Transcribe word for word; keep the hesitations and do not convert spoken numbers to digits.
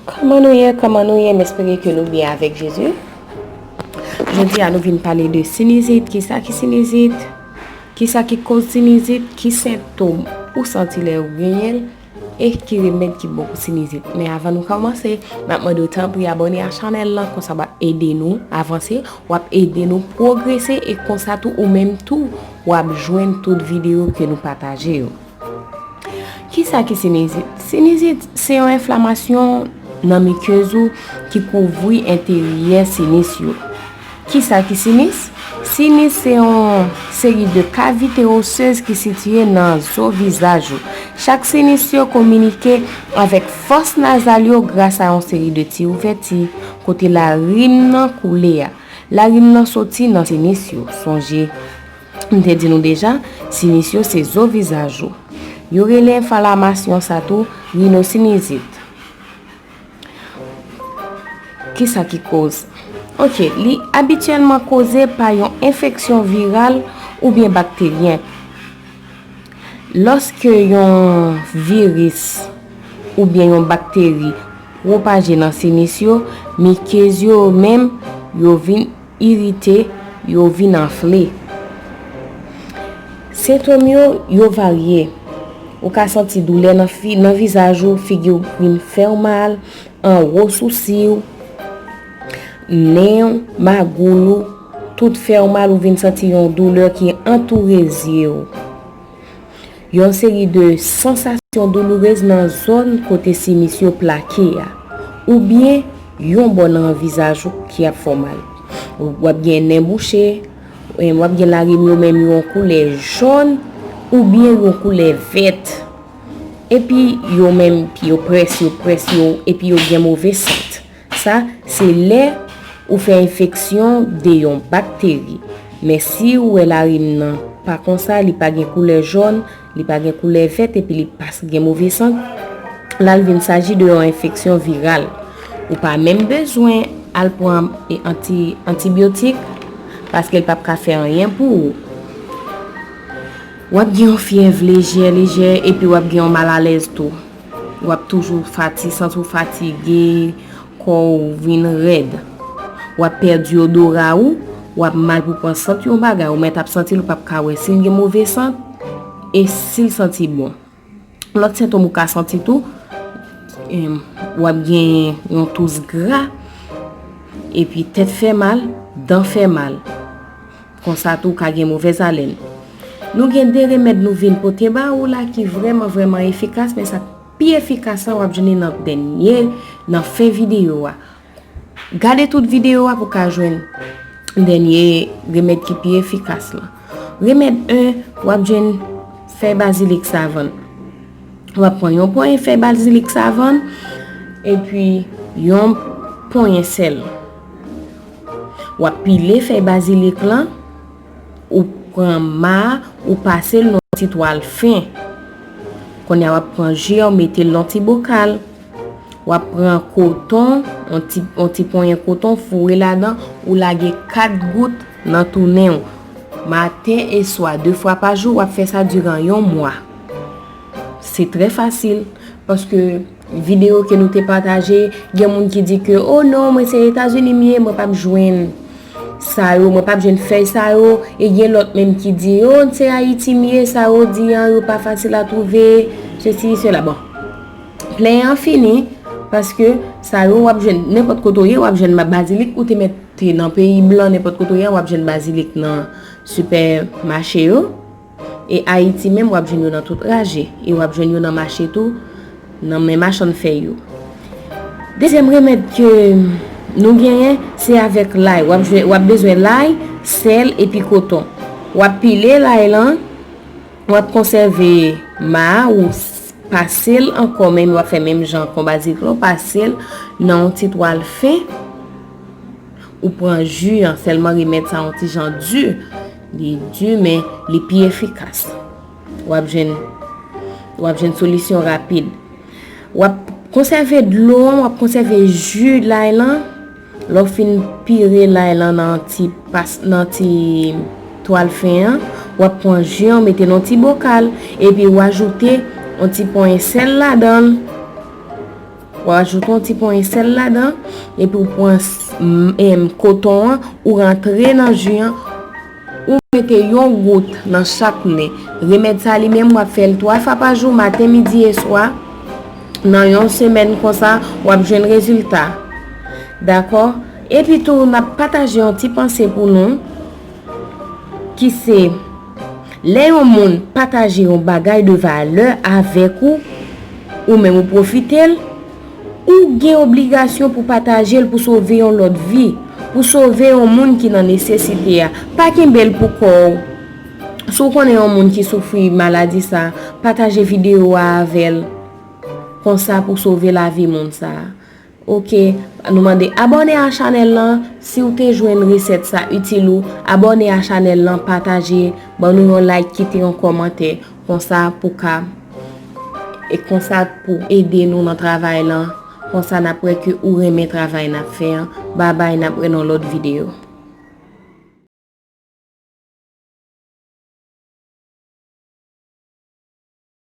Kòman nou ye? Kòman nou ye? M espere ke nou byen avèk Jezi. Jodi a, nou vin pale de sinizit. Kisa ki sinizit? Kisa ki koz sinizit? Ki sentòm ou santi lè ou genyen l? E ki remèd ki bon pou sinizit? Men avan nou kòmanse, m ap mande w tanpri abòne a chanèl lan, konsa w ap ede nou avanse, w ap ede nou pwogrese, e konsa tou ou menm tou, w ap jwenn tout videyo ke nou pataje yo. Kisa ki sinizit? Sinizit se yon enflamasyon nan mikez ou ki kouvri enteryè sinis yo. Kisa ki sinis? Sinis se yon seri de kavite osez ki sitiye nan zo vizaj ou. Chak sinis yo kominike avèk fòs nazal yo gras a yon seri de ti ouvèti kote larim nan koule a. Larim nan soti nan sinis yo. Sonje, m te di nou deja, sinis yo se zo vizaj ou. Yo rele enflamasyon sa tou rinosinizit. Kisa ki koz? Ok, li abityèlman koze pa yon enfeksyon viral oubyen bakteryen. Lòske yon viris oubyen yon bakteri pwopaje nan sinis yo, mikez yo menm, yo vin irite, yo vin anfle. Sentòm yo, yo varye. Ou ka santi doulè nan fi, nan vizaj ou, figi w vin fè w mal, anwo sousi w, nen w, magoul ou, tout fè w mal, ou vin santi yon doulè ki antoure zye w. Yon seri de sansasyon doulourez nan zòn kote sinis yo plake a, oubyen yon bò nan vizaj ou ki ap fè w mal. W ap gen nen bouche, w ap gen larim yo menm yon koulè jòn oubyen yon koulè vèt. Epi yo menm, yo près, yo près, yo, epi yo gen move sant. Sa, se lè ou fè enfeksyon de yon bakteri. Men si ou wè larim nan pa konsa, li pa gen koulè jòn, li pa gen koulè vèt, epi li pa gen move sant, la l vin saji de yon enfeksyon viral. Ou pa menm bezwen al pran e anti, antibyotik, paske l p ap ka fè anyen pou ou. W ap gen yon fyèv lejè, lejè, epi w ap gen yon malalèz tou. W ap toujou fati, santi w fatige, kò w vin rèd. W ap pèdi odora ou, w ap mal pou pran sant yon bagay, ou mèt ap santi l, ou p ap ka wè si l gen move sant, e si l santi bon. Lòt sentòm ou ka santi tou, em, w ap gen yon tous gra, epi tèt fè mal, dan fè mal. Konsa tou, ou ka gen movèz alèn. Nou gen de remèd nou vin pote ba ou la ki vrèman, vrèman efikas, men sa k pi efikas la, w ap jwenn li nan dènye, nan fen videyo a. Gade tout videyo a pou w ka jwenn dènye remèd ki pi efikas la. Remèd en, w ap jwenn fèy bazilik savann. W ap pran yon ponyen fèy bazilik savann, epi yon ponyen sèl. W ap pile fèy bazilik lan, ou pran ma a, ou pase l nan yon ti twal fen. Kounye a, w ap pran ji a, ou mete l nan ti bokal. W ap pran koton, yon ti, yon ti ponyen koton, foure ladan, ou lage kat gout nan tou nen w. Maten e swa, de fwa pa jou, w ap fè sa diran yon mwa. Se trè fasil, paske videyo ke nou te pataje, gen moun ki di ke, "O non, mwen se Etazini m ye, mwen p ap jwenn sa yo, mwen p ap jwenn fèy sa yo." E gen lòt menm ki di, "O, se Ayiti m ye, sa yo di an, yo pa fasil a twouve, sesi, sela." Bon, plenyen an fini, paske sa yo w ap jwenn nenpòt kote w ye, w ap jwenn ma-, bazilik ou te mete nan peyi blan, nenpòt kote w ye, w ap jwenn bazilik nan sipèmache yo. E Ayiti menm, w ap jwenn yo nan tout raje. E w ap jwenn yo nan mache tou, nan men machann fèy yo. Dezyèm remèd ke nou genyen, se avèk lay. W ap jwenn, w ap bezwen lay, sèl, epi koton. W ap pile lay lan, w ap konsève ma a, ou s-, pase l ankò, menm w ap fè menm jan kon bazilik lan, w pase l nan yon ti twal fen. Ou pran ji an, sèlman remèd sa yon ti jan di. Li di, men li pi efikas. W ap jwenn, w ap jwenn solisyon rapid. W ap konsève dlo an, w ap konsève ji lay lan. Lè w fin pire lay lan nan ti pas, nan ti twal fen an, w ap pran ji an, mete nan ti bokal, epi w ajoute yon ti ponyen sèl ladan l. W ajoute yon ti ponyen sèl ladan, epi w pran s- m- em, koton an, ou rantre nan ji an, ou mete yon gout nan chak nen. Remèd sa li menm, w ap fè l twa fwa pa jou, maten, midi e swa. Nan yon semèn konsa, w ap jwenn rezilta. Dakò? Epi tou, n ap pataje yon ti panse pou nou, ki se, lè yon moun pataje yon bagay de valè avèk ou, ou menm ou pwofite l, ou gen obligasyon pou pataje l pou sove yon lòt vi, pou sove yon moun ki nan nesesite a. Pa kenbe l pou kò w. Si w konnen yon moun ki soufri maladi sa, pataje videyo a avè l. Konsa pou sove lavi moun sa. Oke, nou mande abòne a chanèl lan. Si w te jwenn resèt sa itil ou, abòne a chanèl lan, pataje, ban nou yon like, kite yon kòmantè. Konsa pou ka, e konsa pou ede nou nan travay lan. Konsa n ap wè ke ou renmen travay n ap fè an. Babay, n ap wè nan lòt videyo.